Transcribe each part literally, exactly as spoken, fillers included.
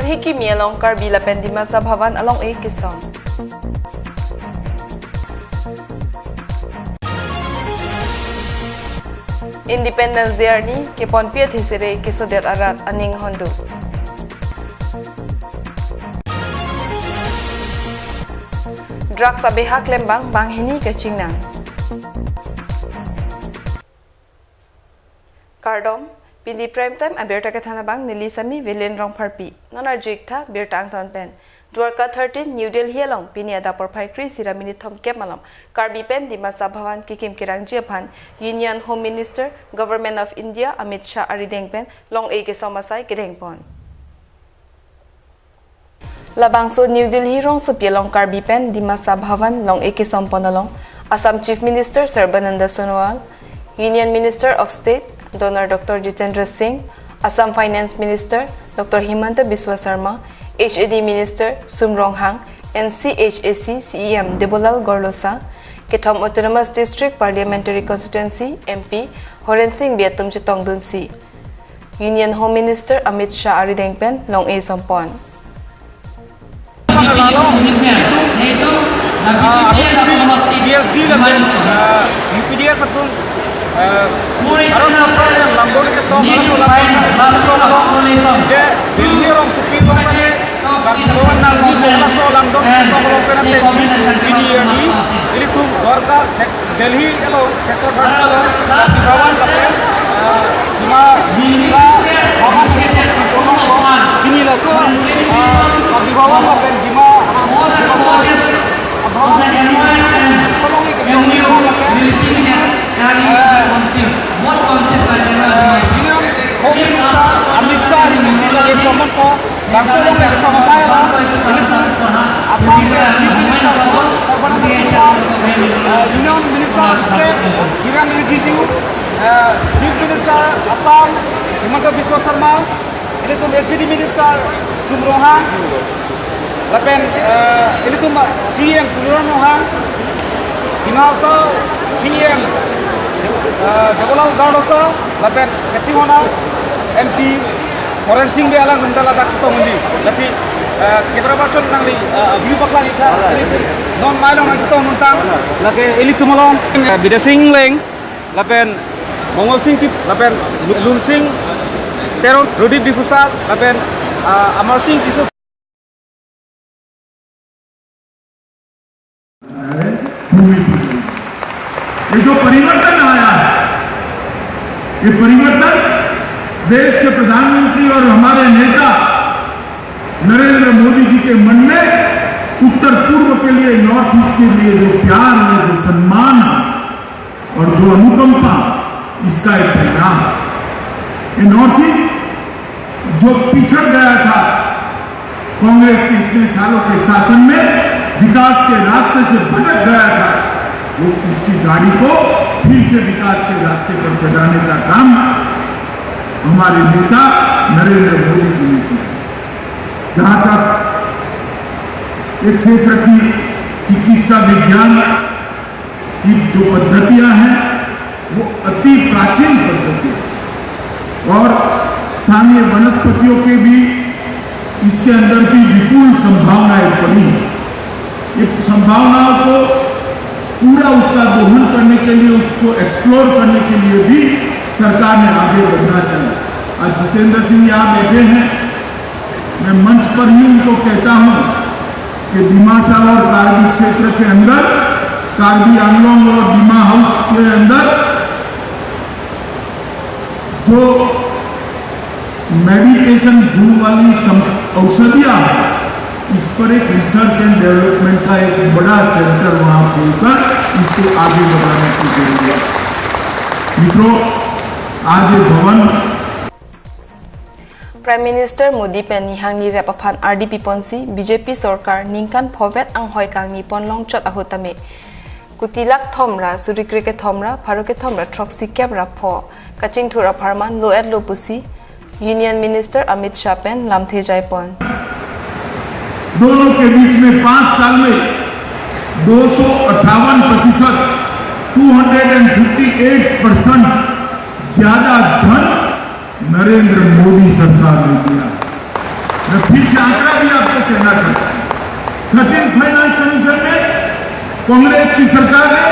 Hikimi along Karbi lapen Dimasa Bhavan along-e kesom. Independence Day arni keponpi athesere kesodet arat aning hondo. Drugs abeha klembang banghini kachingnang. Kardom, pini Prime Time abirta kethan abang neli sami Velen Rongpharpi. Non arju-ik tha birta angton pen. Dwarka thirteen, New Delhi along pini adap porphai kre-isi ra minit thomkep malom Karbi pen Dimasa Bhavan kekim kerangji aphan Union Home Minister, Government of India, Amit Shah arideng pen long-e kesom asai kedengpon. Labangso New Delhi rongsopi along Karbi pen Dimasa Bhavan long-e kesompon along Assam Chief Minister Sarbananda Sonowal, Union Minister of State Donor Doctor Jitendra Singh, Assam Finance Minister Doctor Himanta Biswa Sarma, H A D Minister Sum Ronghang, N C H A C C E M Debolal Gorlosa, kethom Autonomous District Parliamentary Constituency M P Horen Sing Bey atum chetongdunsi Union Home Minister Amit Shah arideng pen long-e sompon. Ah, P H D lapen, ah, U P D S atum, ah, Bharat Sarkar pen lamdon ketok, Bharat Sarkar pen lamdon ketok, je Delhi rongsopi along pen, lamdon, lamdon ketok along pen ante chini, ilitum Dwarka sek-, Delhi along, Sector Bharat along, Karbi Bhavan lapen, ah, Dimasa Bhavan, pini laso, ah, Karbi Bhavan lapen Dima, Bhavan, Amit Shah, Bangso along ke kesom asai lo, ilitum Assam ke Chief Minister Sarbananda Sonowal, eh, Union Minister of State Kiren Rijiju, eh, Chief Minister Assam Himanta Biswa Sarma, ilitum H A D Minister Sum Ronghang, lapen, eh, ilitum C E M Tuliram Ronghang, Dima Hasao C E M, eh, Debolal Gorlosa, lapen kachinghon a M P Horen Sing Bey alang atum ta ladak chetongdunji. Lasi, eh, camera person nangli, eh, view paklang-ik tha. Non mei along nangchetong muntang. Lake ilitum along, eh, Bidya Sing Engleng, lapen Mongol Sing Tip, lapen Lunsing Teron, Radip Diphusa, lapen, eh, Amar Sing Tisso. है भूमि पूजन। ये जो परिवर्तन आया है, ये परिवर्तन देश के प्रधानमंत्री और हमारे नेता नरेंद्र मोदी जी के मन में उत्तर पूर्व के लिए, नॉर्थ ईस्ट के लिए जो प्यार है, जो सम्मान है, और जो अनुकंपा, इसका एक परिणाम है। ये नॉर्थ ईस्ट जो पिछड़ गया था कांग्रेस के इतने सालों के शासन में, विकास के रास्ते से भटक गया था, वो उसकी गाड़ी को फिर से विकास के रास्ते पर चढ़ाने का काम हमारे नेता नरेंद्र मोदी जी ने किया। जहां तक ये क्षेत्र की चिकित्सा विज्ञान की जो पद्धतियां हैं, वो अति प्राचीन पद्धति है और स्थानीय वनस्पतियों के भी, इसके अंदर भी विपुल संभावनाएं पड़ी हैं। ये संभावनाओं को पूरा उसका दोहन करने के लिए, उसको एक्सप्लोर करने के लिए भी सरकार ने आगे बढ़ना चाहिए। आज जितेंद्र सिंह यहाँ बैठे हैं, मैं मंच पर ही उनको कहता हूं कि दिमासा और कार्बी क्षेत्र के अंदर, कार्बी आंगलोंग और दिमा हाउस के अंदर जो मेडिटेशन गुण वाली सम-, औषधियां हैं, इस पर एक रिसर्च एंड डेवलपमेंट का एक बड़ा सेंटर वहां खोलकर इसको आगे बढ़ाने की जरूरत है। मित्रों, आज ये भवन Prime Minister Modi pen nihang nirep aphan ardi piponsi B J P sorkar ningkan phovet anghoi kangni pon longchot ahut tame kuti lak thom ra suri kre kethom ra pharo kethom ra throksi kep ra pho kachingthur apharman lo-et lo pusi Union Minister Amit Shah pen lamthe jaipon. दोनों के बीच में पांच साल में दो सौ अट्ठावन प्रतिशत, two hundred and fifty eight percent ज्यादा धन नरेंद्र मोदी सरकार ने दिया। मैं फिर से आंकड़ा भी आपको कहना चाहता हूँ, थर्टीन फाइनेंस कमीशन में कांग्रेस की सरकार ने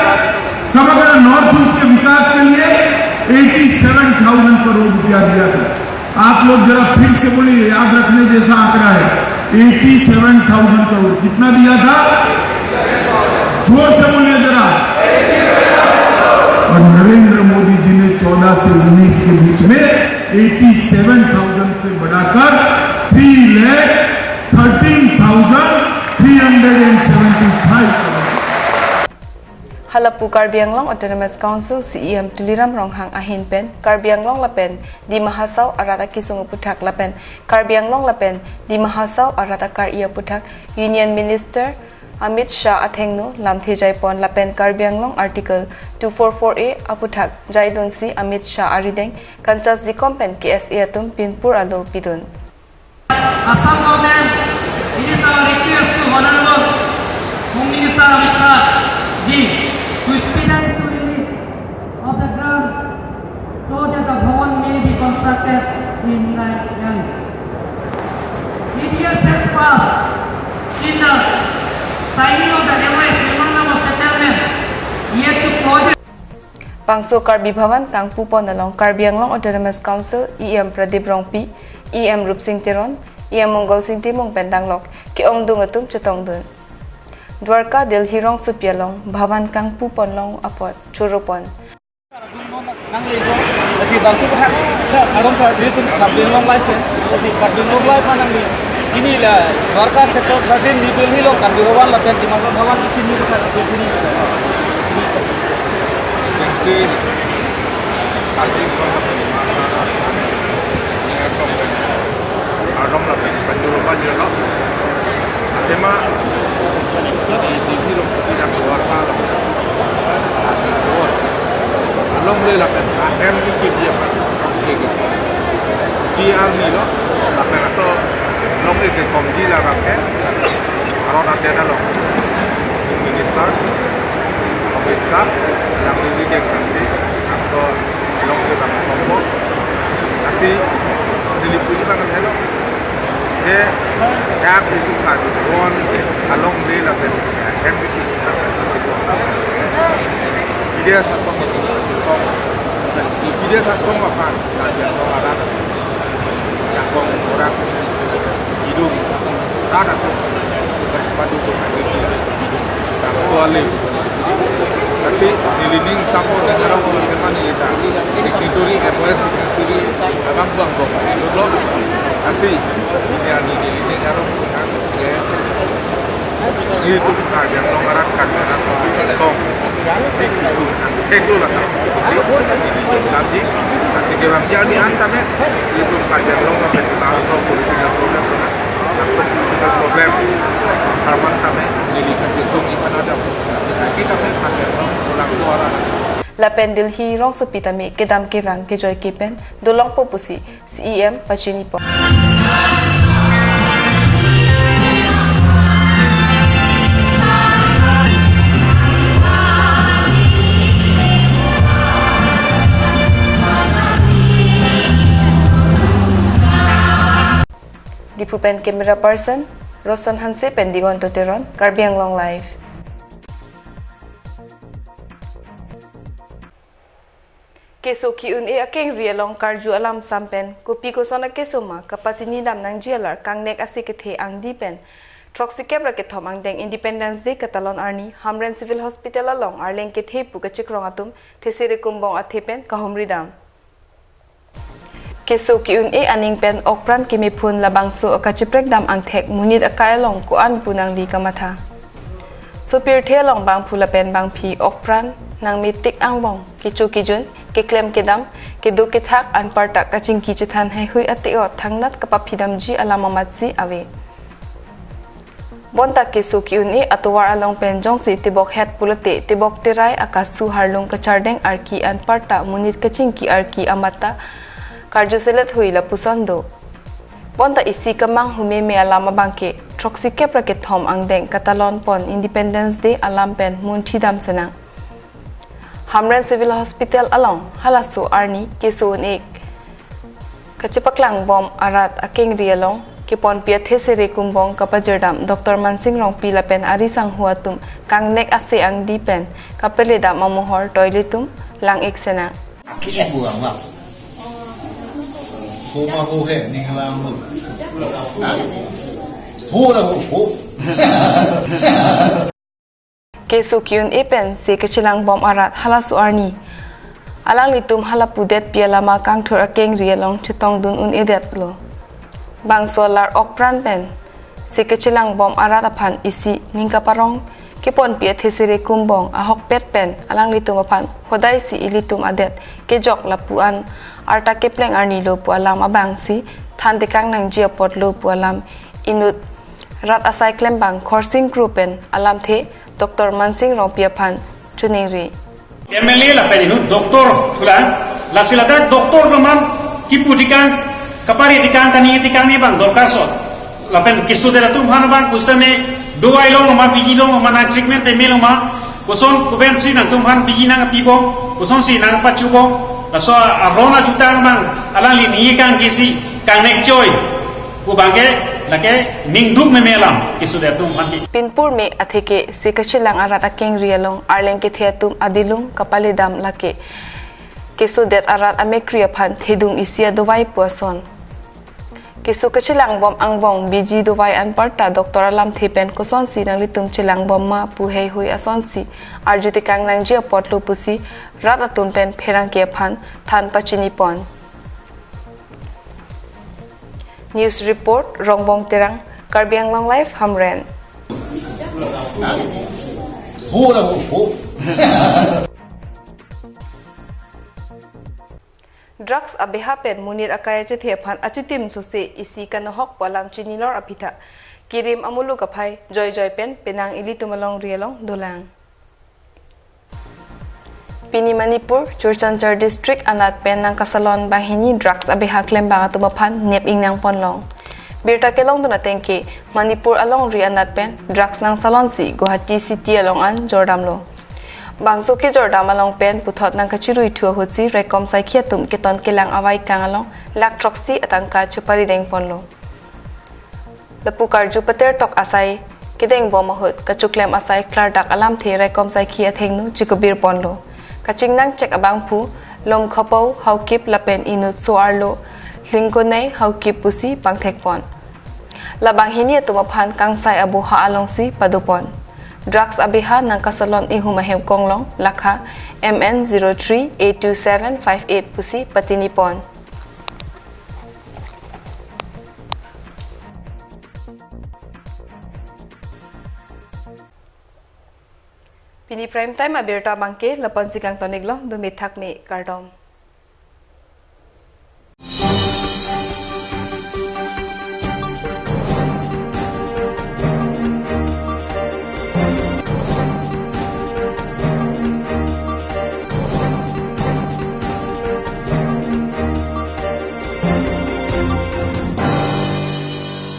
समग्र नॉर्थ ईस्ट के विकास के लिए एटी सेवन थाउजेंड करोड़ रुपया दिया था। आप लोग जरा फिर से बोलिए, याद रखने जैसा आंकड़ा है, एटी सेवन थाउजेंड करोड़। कितना दिया था? जोर से बोलिए जरा। और नरेंद्र मोदी जी ने चौदह से उन्नीस के बीच में एटी सेवन थाउजेंड से बढ़ाकर three lakh thirteen thousand three hundred and seventy five crore. Halapu Karbi Anglong Autonomous Council C E M Tuliram Ronghang ahin pen Karbi Anglong lapen Dima Hasao arat akesung aputhak lapen Karbi Anglong lapen Dima Hasao arat akar-i aputhak Union Minister Amit Shah athengno lamthe jaipon lapen Karbi Anglong Article two four four A aputhak jaidunsi Amit Shah arideng Kanchas Dikom pen K S A atum pinpur alo pidun. Assam government, it is our request to Honorable Home Minister Amit Shah ji to expedite the release of the grant so that the bhavan may be constructed in nine years. Eight years has passed since the signing of the M O S, Memorandum of Settlement, yet to project. Bangso Karbi Bhavan kangpupon along Karbi Anglong Autonomous Council E M Pradip Rongpi, E M Rupsing Teron, E M Mongol Sing Timung pen danglok ke-ongdung atum chetongdun. Dwarka Delhi rongsopi along Bhavan kangpupon long apot choro pon. Nangle jo, asi bangso kha, sa, arom sa, di tum Karbi Anglong Live pen, asi Karbi Anglong Live ma nangle. Ini la, Dwarka sector thirteen New Delhi along Karbi Bhavan lapen Dimasa Bhavan ikini kha, ikini. Agency, Karbi Anglong lapen Dimasa Bhavan, ini atong pen, adom lapen, pachuru pajir lo. Athema, ini Delhi rongsopi dak Dwarka lo. Alongle lapen ahem ikip dia pan. Ji arni lo, lapen aso along ikisomji labang ke, arot adet along. Minister, Amit Shah, lang dideng pensi, laso along ke bang sompo. Asi, neli puji bang helo. Je, dak itu Karbi Bhavan, alongle lapen, hem itu lapen, asi ko. Bidya sasong, song, bidya sasong apa, Karbi Anglong arat, yang kong orang, hidung, rada tu, cepat-cepat itu, hidung, soal ini. Asi, nelining sapo, nelining orang, orang kita nelining, signatory, M O S signatory, abang buang, buang, itu loh. Asi, ini ani nelining orang, orang, ya. Itum Karbi Anglong arat, Karbi Anglong arat song si kejun angthek lo ladak. Si nanti, nasi kevang jadi an tame, itum Karbi Anglong lapen Dima Hasao political problem tu na, langsung political problem. Karman tame, neli kachesong ikan ada, nasi kaki tame Karbi Anglong solang tu arat. Lapen Delhi rongsopi tame kedam kevang kejoi kepen dolongpo pusi C E M pachinipo. Diphu pen camera person Roson Hanse pen Digonto Teron, Karbi Anglong Live. Keso ki-un-e akengri along karju alam sam pen kopi koson akeso ma kapatini dam nangji alar kangnek ase kethe angdi pen throksikep ra kethom angdeng Independence Day katalon arni Hamren Civil Hospital along arleng kethe pu kachekrong atum thesere kumbong athe pen kahumri dam. Keso ki-un-e aning pen okpran kemephun labangso akacheprek dam angthek monit akai along ko-an pu nangli kamatha. Sopirthe along bangphu lapen bangphi okpran nangmetik angbong kecho kejun, keklem kedam, kedo kethak anparta kachingki chethan heihui ate-o thangnat kapaphidamji alam amatsi ave. Bonta keso ki-un-e atovar along pen jongsi tebok het pulote tebok terai akasu harlung kachardeng arki anparta monit kachingki arki amata karju selet hui lapuson do. Bonta isi kemang humeme alam abangke throksikep ra kethom angdeng katalon pon Independence Day alam pen munthi dam senang. Hamren Civil Hospital along halaso arni keso un-e kachepaklang bom arat akengri along Keponpi athe sere kumbong kapajirdam Doctor Mansing Rongpi lapen ari sangho atum kangnek ase angdi pen kapeledam amohor toiletum lang-ik sena. Aki buang bang. Ho ma ho he, ning lang mo. Ha? Ho la ho, ho. Keso ki-un-e pen se kachelangbom arat halaso arni alanglitum hala pudetpi alama kangthur akengri along chetongdun un-edetlo. Bangso alar okpran pen se kachelangbom arat aphan isi ning kaparong keponpi athe sere kumbong ahokpet pen alanglitum aphan hodai si ilitum adet kejok lapu-an arta kepleng arnilo pu alam abang si than tekang nangji apotlo pu alam inut rat asai klembang Khorsing Kro pen alamthe Doctor Mansing Rongpi aphan choningri. M L A lapen inut doctor thulang, lasi ladak doctor loman kipu tekang, kapari tekang, kani tekang ni bang dorkar so. Lapen kesodet atum aphan bang kusitame dawai long ma, biji long ma, nang treatment peme long ma, koson kopen si nangtum aphan biji nangpibom, koson si nangpachubom, laso aron ajutang bang alangli ningje kang kesi kangnek choi. Pu bangke lake ningduk meme alam kesodet atum aphan ke. Pinpur me atheke se kachelang arat akengri along arleng kethe atum adilung kapaledam lake kesodet arat amekri aphan thedung isi adawai pu ason. Keso kachelangbom angbong biji dawai anparta doctor alamthe pen kosonsi nanglitum chelangbom ma pu heihui asonsi arju tekang nangji apotlo pusi rat atum pen pherangke aphan than pachinipon. News report, Rongbong Terang, Karbi Anglong Live, Hamren. Ho la ho, ho. Drugs abeha pen monit akai achethe aphan achitim sose isi kanohok pu alam chinilor aphi ta kirim amuluk aphai joijoi pen penang ilitum alongri along dolang. Pini Manipur, Churachandpur district anat pen nangkasalon banghini drugs abeha klembang atum aphan nep ingnang ponlong. Birta kelongdun atengke, Manipur alongri anat pen drugs nangsalonsi Guwahati city along an jordamlo. Bangso kejordam along pen puthot nangkachiruithu ahutsi raikom saikhi atum keton kelang avaikang along lakh throksi atangka cheparideng ponlo. Lapu karju patertok asai kedengbom ahut kachoklem asai klardak alamthe raikom saikhi athengno chikubir ponlo. Kachingnang chek abangphu Lomkhopo Haokip lapen inut so-arlo Lingkonei Haokip pusi pangthek pon. La banghini atum aphan kangsai aboha alongsi padopon. Drugs abeha nangkasalon ihum ahem konglong lakha M N zero three eight two seven five eight pusi patinipon. Pini prime time abirta abangke lapu-ansi kangtoniklo, dome thakme, kardom.